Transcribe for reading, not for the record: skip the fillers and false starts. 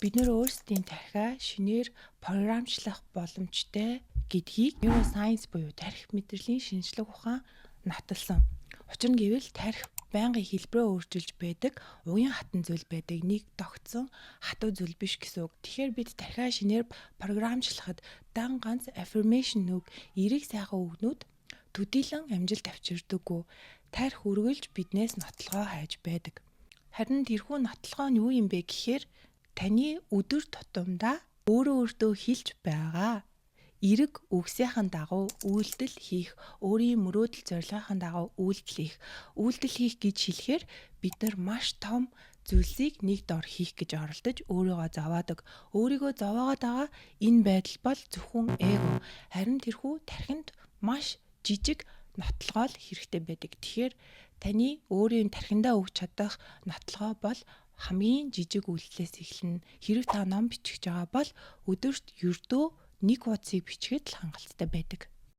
Бид нар өөрсдийн тархиа шинээр програмчлах боломжтой гэдгийг neuroscience буюу тархи мэдрэлийн шинжлэх ухаан нотолсон. Учир нь гэвэл тархи байнгын хэлбэрээ өөрчилж байдаг, уян хатан зүйл байдаг, нэг тогтсон хатуу зүйл биш гэсэн үг. Тэгэхээр бид тархиа шинээр програмчлахад дан ганц affirmation үг, эерэг сайхан үгнүүд төдийлөн амжилт авчирдаггүй. Тархи үргэлж биднээс нотолгоо хайж байдаг. Харин тэрхүү нотолгоо нь юу юм бэ гэхээр таны өдөр тутамдаа өөрөө өөртөө хэлж байгаа эерэг үгсийнхэн дагуу үйлдэл хийх, өөрийн мөрөөдөл зорилгынхаа дагуу үйлдэл хийх. Үйлдэл хийх гэж хэлэхээр бид нар маш том зүйлсийг нэг дор хийх гэж оролдож өөрийгөө зовоодог. Өөрийгөө зовоогоод байгаа энэ байдал бол зөвхөн эго. Харин тэрхүү тархинд маш жижиг нотолгоо л хэрэгтэй байдаг. Тэгэхээр таны өөрийн тархиндаа өгч чадах нотолгоо бол хамгийн жижиг үйлдэлээс эхэлнэ. Хэрэв та ном бичих гэж байгаа бол өдөрт ердөө нэг хуудсыг бичгээд л хангалттай байдаг.